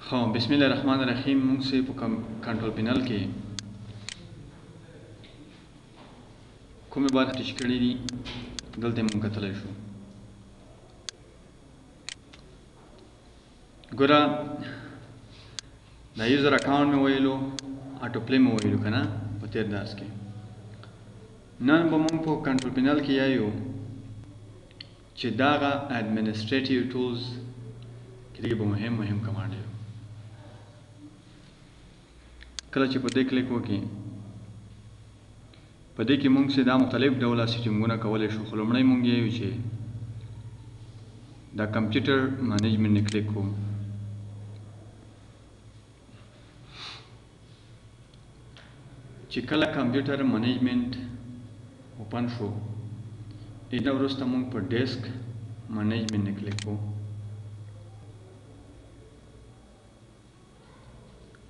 خو بسم الله الرحمن الرحیم. موږ سي په کنټرول پینل کې کومې برخې ټچ کړې دي دلته موږ کتلی شو. ګوره دا user account مې ویلو، auto play مې ویلو که نه په تېر درس کې. نن به موږ په کنټرول پینل کې یایو چې دغه administrative tools کې دې به مهم مهم command یو. کله چې په دې کلیک وکړي په دې کې موږ سه دا مختلف ډوله setting ونه کولی شو. خو لومړی موږ یو چې دا computer management نه کلیک کوو. چې کله computer management open شو ایدا وروسته موږ په disk management نه کلیک کوو.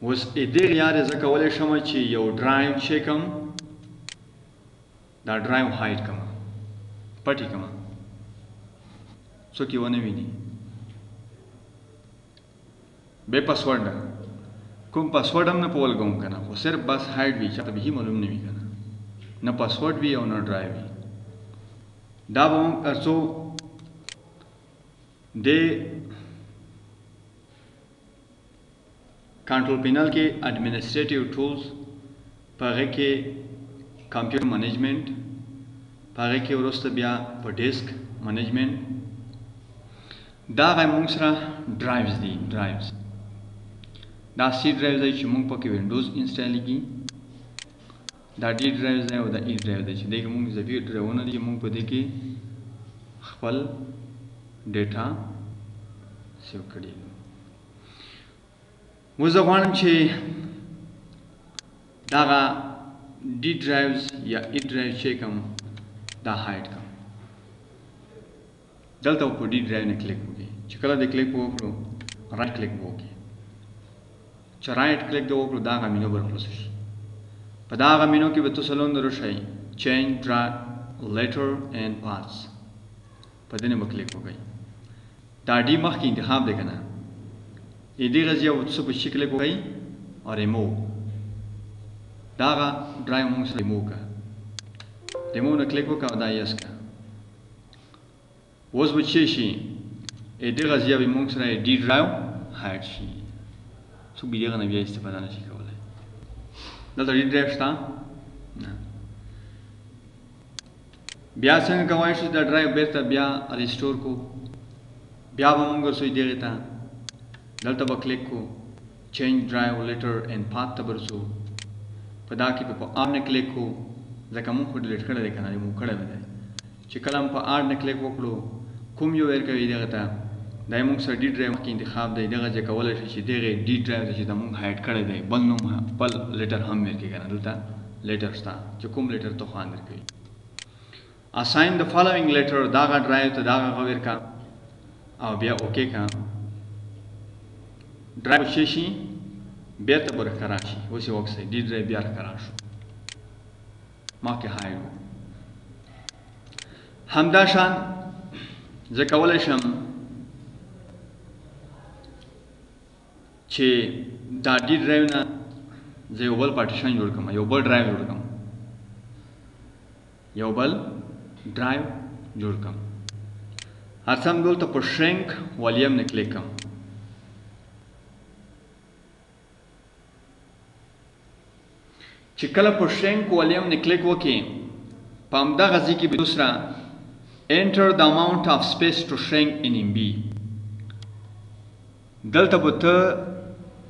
اوس دې لارې زه کولی شم چې یو ډرایو چې کوم دا drive hide کړم، پټ یې کړم، څوک یې ونه ویني. بې پاسورډ کوم پاسورډ هم نه په ولګوم که نه، خو صرف بس hide وي، چاته بیخي معلوم نه وي که نه، نه پاسورډ وي او نه ډرایو وي. دا به موږ هر څو دې کنټرول پینل کې administrative tools په هغې کې computer management، په هغې کې وروسته بیا په disk management دا غی موږ سره drives دي. drives دا C drive دی چې موږ پکې Windows install ېږي، دا D drive دی او دا E drive دی چې دې کې موږ اضافي ډرایوونه دي چې موږ په دې کې خپل data save کړي. اوس زه غواړم چې دغه D drives یا E drive چې کوم دا hide کړم. دلته په D drive نه کلیک وکړي. چې کله د کلیک وکړو right click وکړي، چې right click د وکړو دا غا مینو بر خلاص شي. په دا غا مینو کې به تاسو لوند راشئ change drive letter and paths، په دې نه به کلیک وکړئ. دا D مخکې انتخاب دی که نه، دې غزیه او تاسو په شي کلیک وکړئ او ریموو داغه ډرایو موږ سره ریموو کړه. ریموو نه کلیک وکړه او دا yes کړه. اوس به څه شي دې غزیه به موږ سره D drive hide شي، څوک به دغه نه بیا استفاده نشي کولی. دلته D drive شته نه. بیا څنګه کولی شو دا ډرایو بیرته بیا restore کو؟ بیا به موږ ورسو دغې ته، دلته به کلیک کو change drive letter and path ته به ورسو. په دا کې به په add نه کلیک کو، ځکه موږ خو delete کړی دی که نه، ریموو کړی به دی. چې کله هم په add نه کلیک وکړو کوم یو ورکوي دغه ته، دا موږ سره D drive مخکې انتخاب دی. دغه چې کولی شي چې دغې D drive ته چې دا موږ hide کړی دی بل نوم بل letter هم ورکوي که نه. دلته letter شته چې کوم letter ته خوند درکوي. Assign the following letter دغه ډرایو ته دغه هغه ورکړه او بیا okay کړه. ډرایو چې شي بیرته به ورښکاره شي. اوس یې وکسئ D drive بیا ښکاره شو، مخکې hide و. همداشان زه کولی شم چې دا D drive نه زه یو بل پارټیشن جوړ کړم، یو بل ډرایو جوړ کړم، یو بل ډرایو جوړ کړم. هر څه هم دلته په shrink volume نه کلیک کړم. چې کله په shrink volume نه کلیک وکړي په همدغه ځای کې به دوسره enter the amount of space to shrink in MB. دلته به ته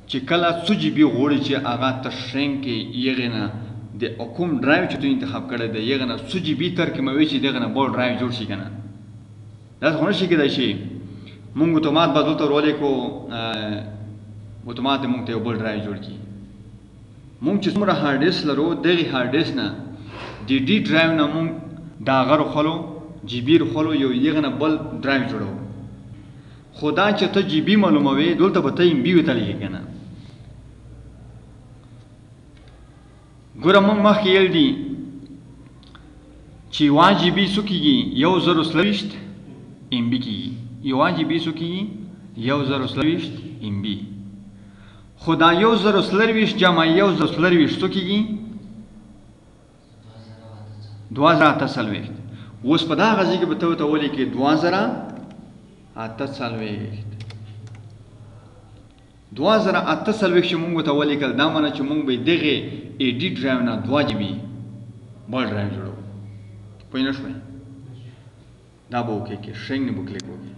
چې کله څو GB غواړي چې هغه ته shrink کړي، یغې نه د کوم ډرایو چې تو انتخاب کړی دی یغې نه څو GB تر کموي چې دغه نه بل ډرایو جوړ شي که نه. داسې خو نه شي کېدای چې موږ اتومات به دلته ورولېکو اتومات موږ ته یو بل ډرایو جوړ کړي. موږ چې څومره hard disk لرو دغې hard disk نه د D drive نه موږ دا هغه رخلو GB رخلو یو یغه نه بل ډرایو جوړوو. خو دا چې ته GB معلوموې دلته به ته MB ورته لیکې که نه. ګوره موږ مخکې ویل دي چې یوه GB څو کېږي؟ 1024 MB کېږي. یوه GB څو کېږي؟ 1024 MB. خو دا 1024 جمع 1024 څو کېږي؟ 2048. اوس په دغه ځای کې به ته ورته ولیکې 2048. 2048 چې مونږ ورته ولیکل، دا معنی چې مونږ به دغې ای ډي ډرایو نه 2 جي بي بل ډرایو جوړوو. پوه نه شوئ؟ دا به okay کې shrink نه به کلیک وکړي.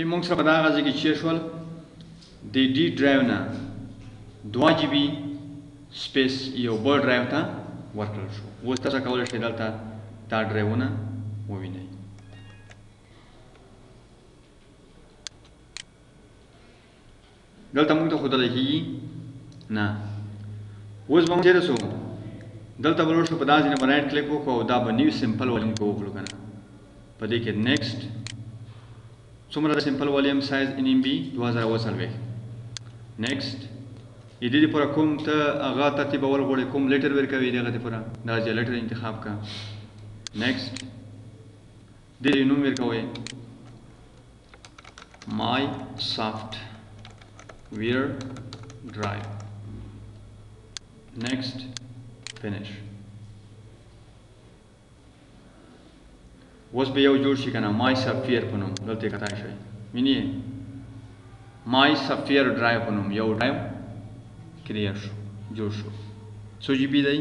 مونږ سره په دغه ځای کې چې شول د ډي ډرایو نه 2 جي بي space یو بل ډرایو ته ورکړل شو. اوس تاسو کولی شئ دلته دا ډرایوونه ووینئ. دلته مونږ ته ښودلی کېږي نه. اوس به مونږ چېرې شو؟ دلته به لوړ شو، په دا ځای نه به right click وکړو او دا به new simple volume کې وکړو که نه. په دې کې next څومره د simple volume size in MB 2040. next د دې لپاره کوم ته هغه ترتیبول غواړې، کوم letter ورکوي دغه لپاره دا ځای letter انتخاب کړه. next دې نوم ورکوي my software drive. next finish. اوس به یو جوړ شي که نه، my software په نوم دلته یې کتای شئ، ویني my software drive په نوم یو ډرایو create شو، جوړ شو. څو GB دی؟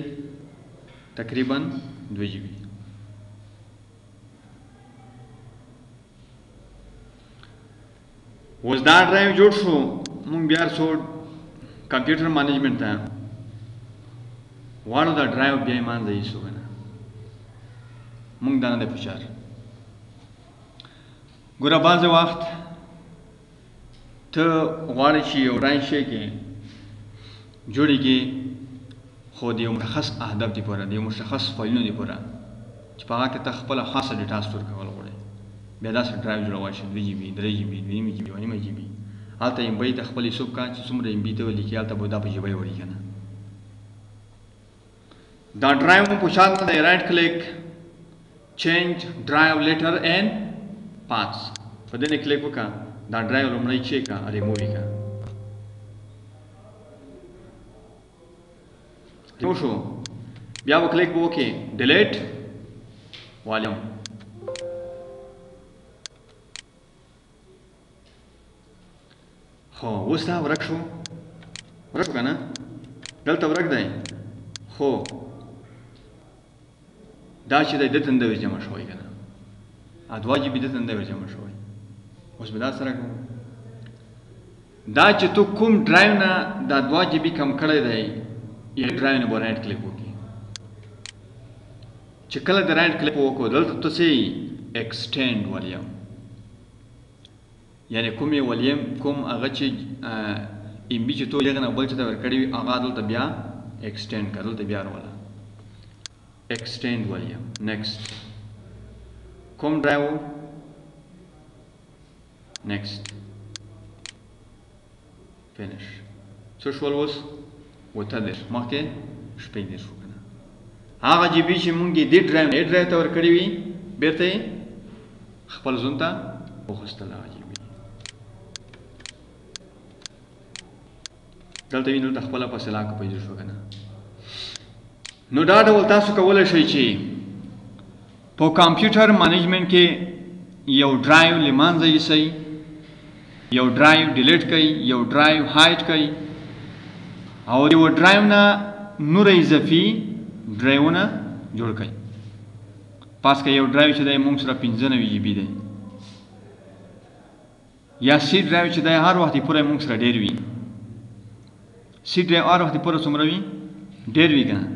تقریبا 2 GB. اوس دا ډرایو جوړ شو، مونږ بیا څو computer management ته غواړو دا ډرایو بیا یې منځه یوسو که نه، مونږ دا نه دی پچار. ګوره بعضې وخت ته غواړې چې یو ډرایو شی کې جوړېږي، خو د یو مشخص اهداف دپاره، د یو مشخص فایلونو دپاره چې په هغه کې ته خپله خاصه data store کول غواړې، بیا داسې ډرایو جوړولی شې 2 جي بي، 3 جي بي، 2.5 جي بي، 1.5 جي بي. هلته MB ته خپل حساب کړه چې څومره MB ته ولیکې، هلته به دا په GB وړي که نه. دا ډرایو مو په شان نه دی، right click change drive letter and paths، په دې نه کلیک وکړه، دا ډرایو لومړی چک کړه، ریموو یې کړه. ریموو شو، بیا به کلیک وکړې delete volume. خو اوس دا ورک شو، ورک شو که نه، دلته ورک دی، خو دا چې دی دلته نه دی جمع شوی که نه، 2 GB دلته نه دی جمع شوی. اوس به دا سره کوو، دا چې تو کوم ډرایو نه دا 2 GB کم کړی دی، یو ډرایو نه به right click وکړي. چې کله د right click وکړو، دلته ته څه extend volume، یعنی کوم یې volume، کوم هغه چې MB چې تو دغه نه بل چې ته ورکړی وي، هغه دلته بیا extend کړه، دلته بیا راوله extend volume. next کوم ډرایو، next finish. څه شول اوس؟ 38، مخکې 36 شو که نه. هغه GB چې مونږ یې دې ډرایو نه ډرایو ته ورکړی وي، بېرته یې خپل zone ته وخوستل هغه GB. دلته وینو دلته خپله فاصله که پیدا شوه که نه. نو دا ډول تاسو کولی شئ چې په computer management کې یو ډرایو له منځه یوسئ، یو ډرایو delete کړئ، یو ډرایو hide کړئ، او د یو ډرایو نه نور اضافي ډرایوونه جوړ کړئ. پس که یو ډرایو چې دی مونږ سره 95 GB دی، یا C drive چې دی هر وخت یې پوره مونږ سره ډېر وي، C drive هر وخت یې پوره څومره وي؟ ډېر وي که نه.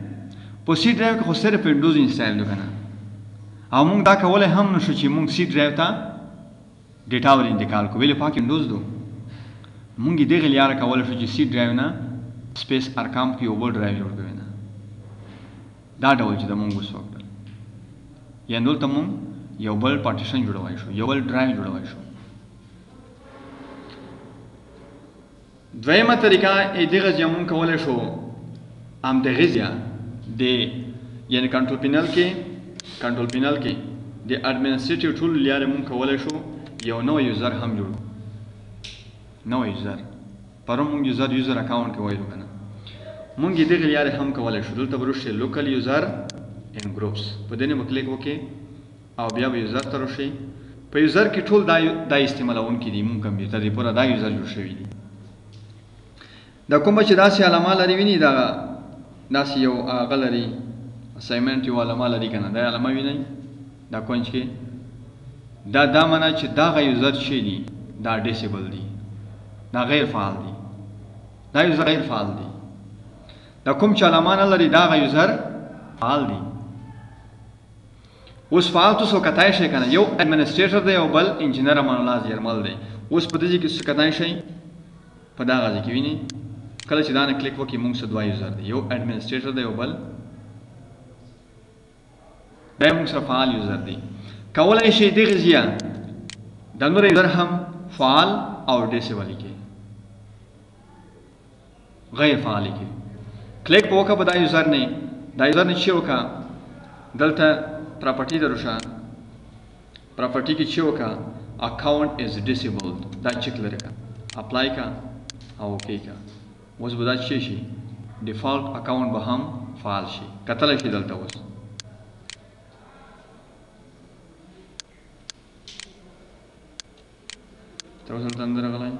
په C drive کې خو صرف Windows install دی که نه، او مونږ دا کولی هم نه شو چې مونږ C drive ته data ور انتقال کړو، ویلې پاک Windows دو. مونږ دغه لیاره کولی شو چې سی ډرایو نه سپیس ارقام کې یو بل ډرایو جوړ کوي نه، دا ډول چې د مونږ اوس وکړل، یعنې دلته مونږ یو بل پارټیشن جوړولی شو، یو بل ډرایو جوړولی شو. دویمه طریقه یې دغه ځای مونږ کولی شو هم دغه ځای د یعنې کنټرول پینل کې، کنټرول پینل کې د اډمنسټریټیو ټول لیارې مونږ کولی شو یو نوی یوزر هم جوړ کړو. نوی یوزر پرون مونږ یوزر یوزر اکاونټ کې ویلو که نه، مونږ یې دغې لیارې هم کولی شو. دلته به راشي لوکل یوزر ان ګروپس، په دې نه به کلیک وکړي او بیا به یوزر ته راشي. په یوزر کې ټول دا استعمالوونکي دي، مونږ کمپیوټر دې پوره دا یوزر جوړ شوي دي. دا کومه چې داسې علامه لري ویني، دا داسې یو هغه لري اساینمنټ یو علامه لري که نه، دا علامه وینئ دا کونج کې، دا دا معنا چې دغه یوزر چې دي دا ډیسیبل دي، دا غیر فعال دي، دا یوزر غیر فعال دي. دا کوم چې علامه نه لري دغه یوزر فعال دي. اوس فعال تاسو کتای شئ که نه، یو اډمنسټریټر دی او بل انجینر امان الله زیرمل دی. اوس په دې ځای کې څه کتای شئ، په دغه ځای کې وینئ کله چې دا نه کلیک وکړي مونږ سره دوه یوزر دی، یو اډمنسټریټر دی او بل دا مونږ سره فعال یوزر دی. کولای شئ دغه ځای د نور یوزر هم فعال او ډیسیبل کړي، غیر فعال کړي. کلیک په وکړه په دا یوزر نه، دا یوزر نه چې وکړه دلته پراپرټي دروشه، پراپرټي کې چې وکړه اکاونټ از ډیسیبلډ، دا چک لري کا، اپلای کا او اوکی کا. اوس به دا چې شي ډیفالت اکاونټ به هم فعال شي، کتلی شي دلته. اوس تر اوسه دلته نه دی راغلی.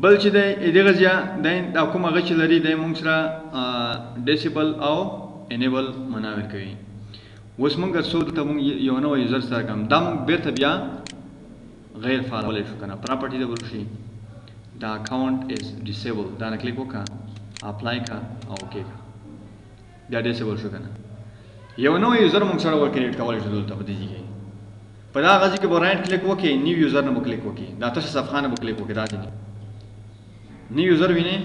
بل چې دی دغه ځای دی دا کوم هغه چې لري دی مونږ سره ډیسیبل او انیبل معنا ورکوي. اوس مونږ څو دلته مونږ یو نوی یوزر سره کوم، دا مونږ بیرته بیا غیر فعالولی شو که نه. پراپرټي ته ورشي، دا اکاونټ از ډیسیبل، دا نه کلیک وکړه، اپلای کا او اوکی کا، بیا ډیسیبل شو که نه. یو نوی یوزر مونږ سره ور کریټ کولی شو دلته په دې ځای کې. په دا غځي کې به رایټ کلیک وکړي، نیو یوزر نه به کلیک وکړي، دا تشه صفحه نه به کلیک وکړي، دا دي نیو یوزر وینئ،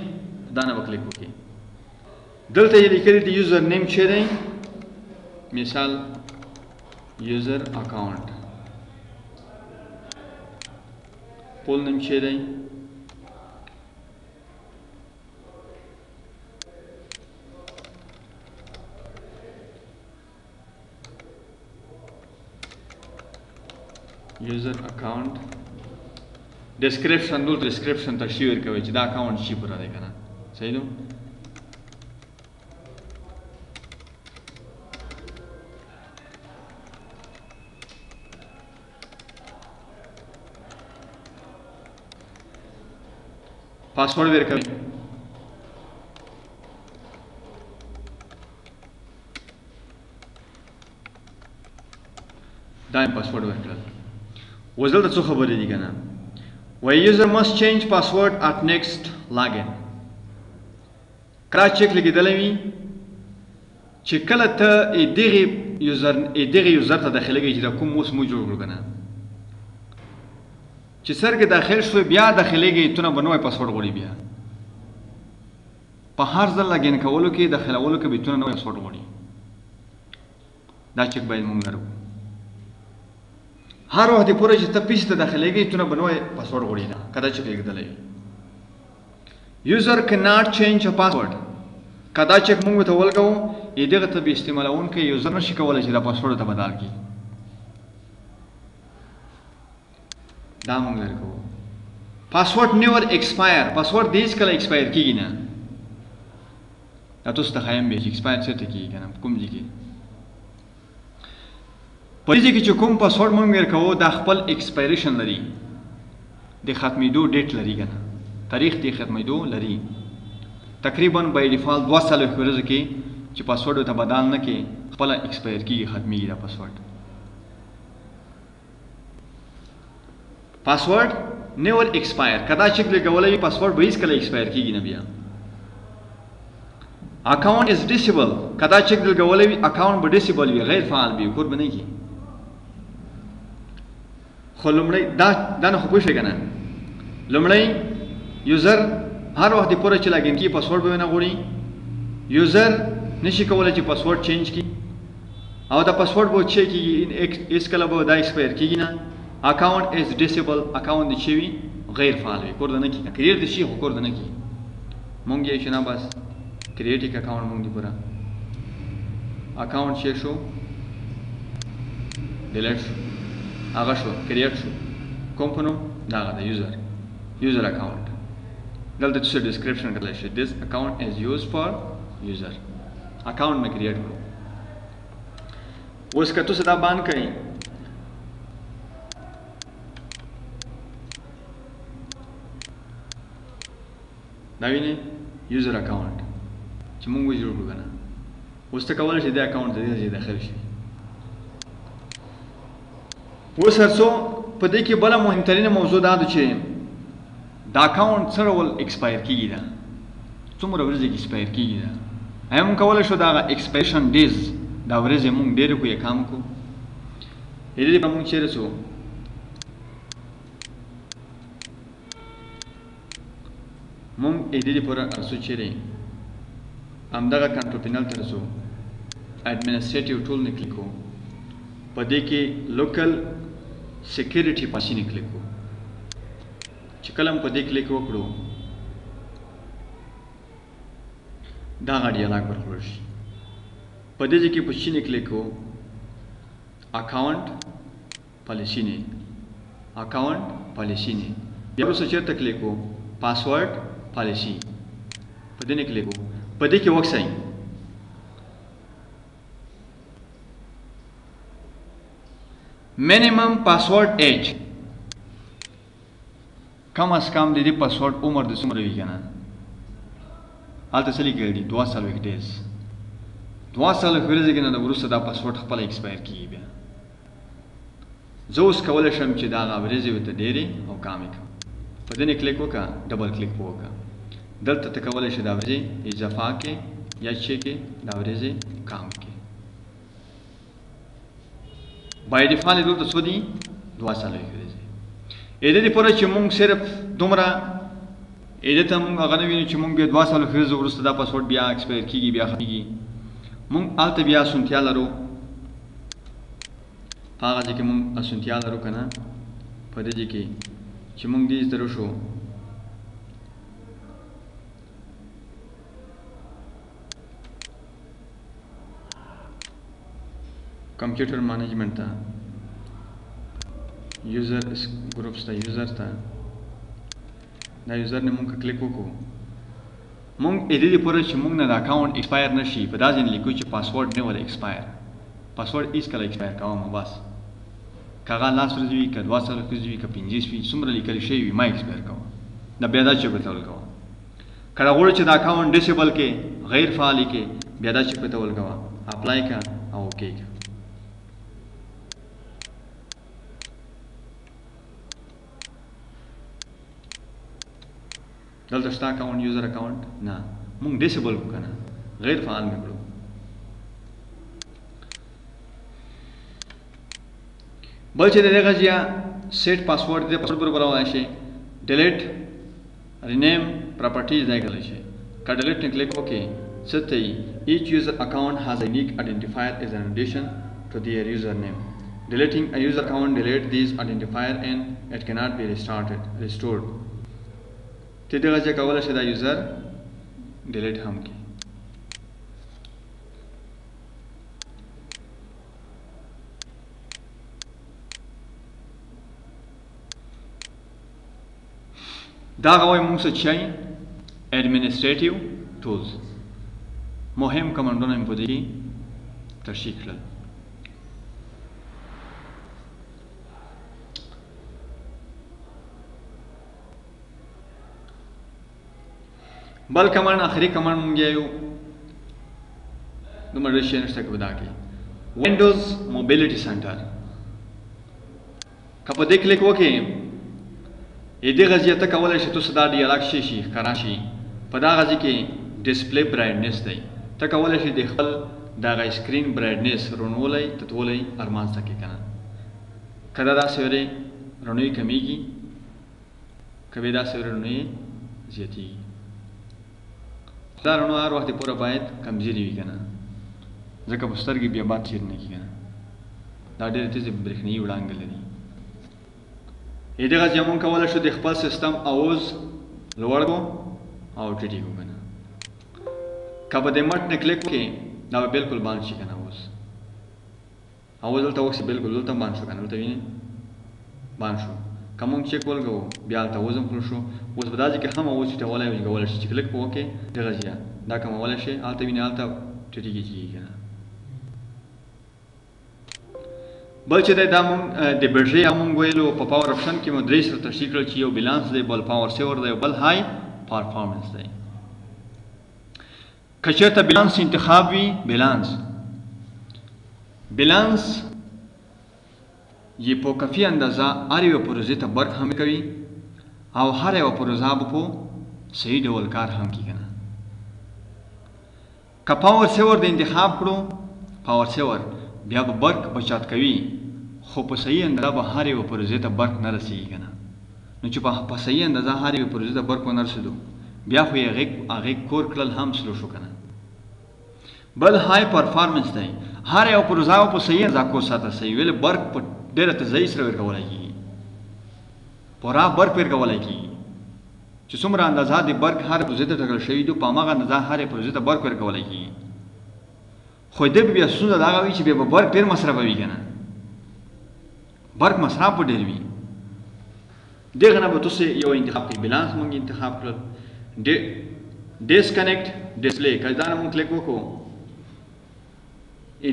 دا نه به کلیک وکړي. دلته یې لیکلي دي یوزر نیم چې دی، مثال یوزر اکاونټ، فول نیم چې دی، یوزر اکاونټ ډیسکریپشن، دلته ډیسکریپشن تشریح ورکوي چې دا اکاونټ چی پوره دی که نه، صحیح ده. پاسورډ ورکوي، دا یې پاسورډ ورکړل. اوس دلته څو خبرې دي که نه. وایي یوزر must change password at next login. کله چک لګېدلی وي چې کله ته دغې یوزر دغې یوزر ته داخلېږي چې دا کوم اوس موږ جوړ کړو که نه، چې څرګه داخل شوې بیا داخلېږي ته نه به نوی پاسورډ غواړي، بیا په هر ځل لاګین کولو کې داخلولو کې به ته نوی پاسورډ غواړي. دا چک باید موږ لرو. هر وخت پورې چې ته پیسې ته داخلېږي ته نه به نوی پاسورډ غواړي، نه که دا چک لګېدلی وي. یوزر cannot change a password، که دا چک موږ ته ولګوو یې دغه ته به استعمالوونکی یوزر نشي کولی چې دا پاسورډ ته بدل کړي. دا موږ لرې کوو. پاسورډ نیور ایکسپایر، پاسورډ د هېڅکله ایکسپایر کېږي نه. دا تاسو ته ښایم بیا چې ایکسپایر چېرته کېږي که نه، په کوم ځای کې. په دې ځای کې چې کوم پاسورډ موږ ورکوو دا خپل ایکسپایریشن لري، د ختمېدو ډیټ لري که نه، تاریخ د ختمېدو لري. تقریبا بای ډیفالت 42 ورځو کې چې پاسورډ ورته بدل نه کړې خپله ایکسپایر کېږي، ختمېږي دا پاسورډ. پاسورډ never expire، که دا چک لګولی وي پاسورډ به هیڅکله expire کیږي نه. بیا account is disable، که دا چک لګولی وي account به disable وي، غیر فعال وي، کور به نه کیږي. خو لومړی دا نه خو پوه شوې که نه؟ لومړی user هر وخت پوره چې login کیږي پاسورډ به نه غواړي، user نشي کولی چې password change کړي، او دا پاسورډ به چې کیږي هیڅکله به دا expire کیږي نه. account is disable، account دې چې وي غیر فعال وي، کور د نه کیږي، create دې شي خو کور د نه کیږي. مونږ یې چې نه بس create account مونږ دې پوره account چې شو delete شو، هغه شو create شو، کوم په نوم؟ دغه د user account. دلته څه description کړلی شي، this account is used for user، account مې create کړو. اوس که تاسو دا بند کړئ، دا وینئ user account چې مونږ جوړ کړو که نه، اوس ته کولی شې دې account ته دې ځای داخل شي. اوس هر څو په دې کې بله مهمترینه موضوع دا ده چې دا account څه ډول expire کیږي، دا څومره ورځې کې expire کیږي. دا آیا مونږ کولی شو دغه expiration days دا ورځې مونږ ډېرې کړو یا کم کړو؟ دې لپاره مونږ چېرې ځو؟ مونږ دې لپاره ارسو چېرې همدغه control panel ته رسو، administrative tool نه کلیک کوو، په دې کې local security policy نه کلیک کوو. چې کله په دې کلیک وکړو دا غا dialog ورکړل شي. په دې ځای کې په چینې کلیک کوو، account policy نه، account policy نه، بیا وروسته چېرته کلیک کوو؟ password policy، په دې نه کلیک کوو. په دې کې وکسئ minimum password age، کم از کم د دې پاسورډ عمر د څومره وي که نه؟ هلته څه لیکلي دي؟ 42 days، 42 ورځې کې نه وروسته دا پاسورډ خپله expire کیږي. بیا زه اوس کولی شم چې دغه ورځې ورته ډېرې او کمې کړم. په دې نه کلیک وکړه، double click په وکړه، دلته ته کولی شې دا ورځې اضافه کړې یا چې کې دا ورځې کم کړې. by default دلته څو دي؟ 42 ورځې. دې لپاره چې مونږ صرف دومره دې ته مونږ هغه نه وینو چې مونږ بیا 42 ورځې وروسته دا پاسورډ بیا expire کیږي، بیا ختمیږي. مونږ هلته بیا اسانتیا لرو، په هغه ځای کې مونږ اسانتیا لرو که نه، په دې ځای کې چې مونږ دې ته شو computer management ته، user groups ته، user ته، دا user نه مونږ کلیک وکړو. مونږ دې لپاره چې مونږ نه د account expire نه شي په دا ځای لیکو چې password never expire، password هیڅکله expire کوه مه، بس که هغه لاس ورځې وي، که 42 ورځې وي، که 25 وي، څومره لیکل شوي وي ما expire کوه، دا بیا دا چک ورته ولګوه. که دا غواړې چې د account disable کړې، غیر فعال یې کړې، بیا دا چک ورته ولګوه، apply کړه او okay کړه. دلته شته account، user account نه مونږ disable کړو که نه، غیر فعال مې کړو. بل چې د دغه ځای set password دې پاسورډ برابرولی شي، delete rename properties دی کړلی شي. که delete نه کلیک وکړې څه ته یې each user account has a unique identifier as an addition to their username. Deleting a user account delete this identifier and it cannot be restarted restored. ته دغه ځای کولی شې دا user delete هم کړي. دا غوای مونږ څه چي administrative tools مهم command ونه په دې کې تشریح کړل. بل command، آخري command مونږ یو دومره ډېر شی نشته که په دا کې Windows Mobility Center که په دې کلیک وکړې دې غزیه ته کولی شې تاسو دا dialog شي شي ښکاره شي. په دا غزي کې display brightness دی، ته کولی شې د خپل دغه screen brightness رڼولی تتولی ارمانځته کې که نه. که دا داسې ورې رڼو یې کمیږي، که بیا داسې ورې رڼو یې زیاتیږي. دا رڼو هر وخت پوره باید کمزوري وي که نه، ځکه په سترګې بیا باد تېر نه کړي که نه. دا ډېره تېزه برېښنايي وړانګه لري. دغه ځای مونږ کولی شو د خپل سیستم آواز لوړ کړو او ټیټ یې کړو که نه. که به د مټ نه کلیک وکړې دا به بلکل بند شي که نه. آواز دلته وکړي بلکل دلته هم بند شو که نه، دلته وینې بند شو. که مونږ چک ولګوو بیا هلته آواز هم خوله شو. اوس به دا ځای کې هم آواز ټیټولی او جګولی شي، چې کلیک په وکړې دغه ځای دا کمولی شي، هلته وینې هلته ټیټېږي کېږي که نه. بل چې دی دا مونږ د بیټرۍ هم مونږ ویلو په power option کې مو درې سره تشریح کړل چې یو بیلانس دی، بل power saver دی، او بل high performance دی. که چېرته بیلانس انتخاب وي، بیلانس یې په کافي اندازه هر یوې پروژې ته برق هم کوي او هر یوه پروژه به په صحیح ډول کار هم کوي که نه. که power saver د انتخاب کړو، power saver بیا به برق بچات کوي، خو په صحیح اندازه به هر یوه پروژې ته برق نه رسېږي که نه. نو چې په صحیح اندازه هر یوې پروژې ته برق ونه رسېدو بیا خو یې هغې کور کړل هم slow شو که نه. بل high performance دی، هر یو پروژه په صحیح اندازه کور ساته صحیح ویل برق په ډېره تېزۍ سره ورکولی کېږي، پوره برق ورکولی کېږي. چې څومره اندازه د برق هر پروژې ته ټاکل شوي دي په هماغه اندازه هرې پروژې ته برق ورکولی کېږي. خو دې به بیا ستونزه دغه وي چې بیا به برق ډېر مصرفوي که نه، برق مصرف به ډېر وي. دغه نه به تاسو یو انتخاب کړئ، بیلانس مونږ انتخاب کړل، disconnect display، که دا نه مونږ کلیک وکړو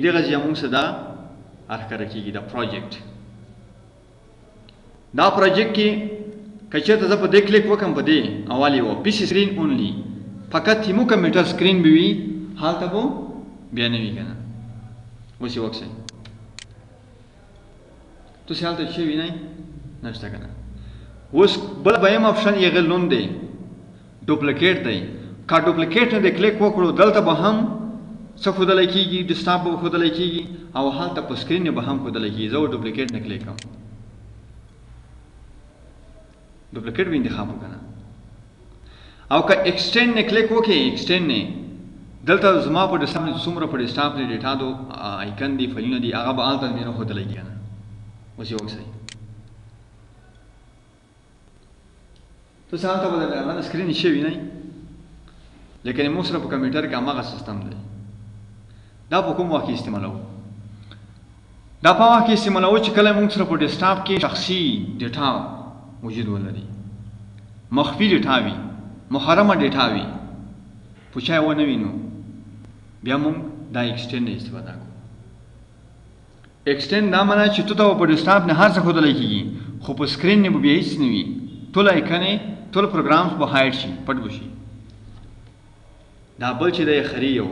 دغه ځای مونږ څه دا ښکاره کېږي دا project. دا project کې که چېرته زه په دې کلیک وکړم، په دې اول یې و PC screen only، فقط یې مو کمپیوټر screen به وي، هلته به بیا نه وي که نه. اوس یې وکړئ تاسې هلته څه وینئ نشته که نه. اوس بل دویم option یې هغه لوند دی، duplicate دی. که duplicate نه دی کلیک وکړو دلته به هم څه ښودلی کېږي، desktop به ښودلی کېږي او هلته په screen به هم ښودلی کېږي. زه duplicate نه کلیک کوم، duplicate به انتخاب وکړه. او که extend نه کلیک وکړې، extend نه دلته زما په desktop کې څومره په desktop کې data دو icon دی، فایلونه دي، هغه به هلته نه ښودلی کېږي نه. اوس یې وکړئ تاسو هلته به د هغه screen شی وینئ، لیکن موږ سره په کمپیوټر کې هماغه سیستم دی. دا په کوم وخت کې استعمالوو؟ دا په وخت کې استعمالوو چې کله موږ سره په desktop کې شخصي data وجود ولري، مخفي data وي، محرمه data وي، په چا یې ونه وینو، بیا موږ دا extend نه استفاده کوو. extend دا معنا چې ته ته په desktop نه هر څه ښودلی کېږي، خو په screen نه به بیا هېڅ نه وي، ټول icon ې ټول programs به hide شي، پټ به شي. دا بل چې دی خري یو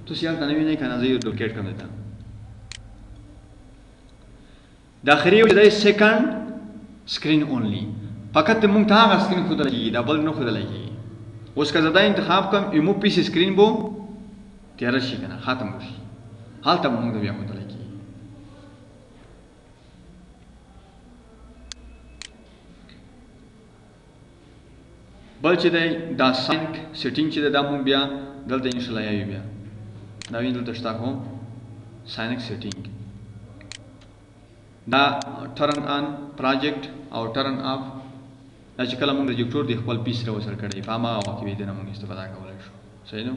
تاسو هلته نه وینئ که نه، زه یې duplicate کړم درته. دا خري یو چې دی second screen only، فقط مونږ ته هغه screen ښودلی کېږي، دا بل نه ښودلی کېږي. اوس که زه دا انتخاب کړم ایمو PC screen به تیاره شي که نه، ختم به شي، هلته به مونږ ته بیا ښودلی کېږي. بل چې دی دا sync setting چې دی دا مونږ بیا دلته انشاءالله یوي بیا دا وینئ دلته شته خو sync setting، دا turn on project او turn off، دا چې کله مونږ projector د خپل PC سره وصل کړی په هماغه وخت کې به دې نه مونږ استفاده کولی شو. صحیح نو؟